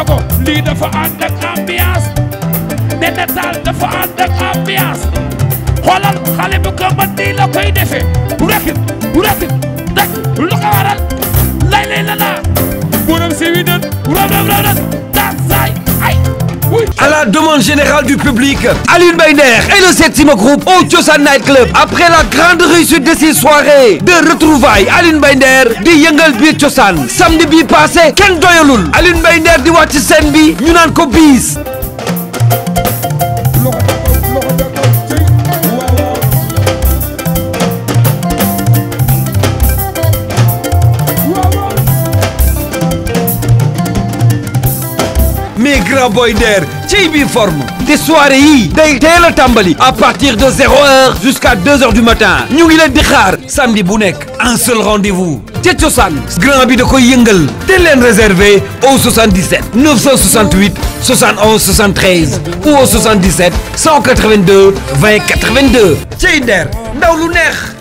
ndogo lii dafa ànd ak ambiance ne nataal dafa ànd ak ambiance xoolal xale bu ko mën nii la koy defee bu rakit dak lu ko waral lay la borom si wi nan ram das saay ay. À la demande générale du public, Alioune Mbaye Nder et le 7e groupe au Thiossane Night Club. Après la grande réussite de ces soirées de retrouvailles, Alioune Mbaye Nder di yëngal biir Thiossane samedi bi passé kenn doyalul Alioune Mbaye Nder di wàcc scène bi ñu naan ko bis. Mais grand boy Nder ci biir forme te soirée yi day teel a tàmbali à partir de 0h jusqu'à 2h du matin ñu ngi leen di xaar samedi bu nekk un seul rendez-vous ca Thiossane grand bi da koy yëngal te leen réservé au 77 968 71 73 ou au 77 182 20 82 ci Nder ndaw lu neex.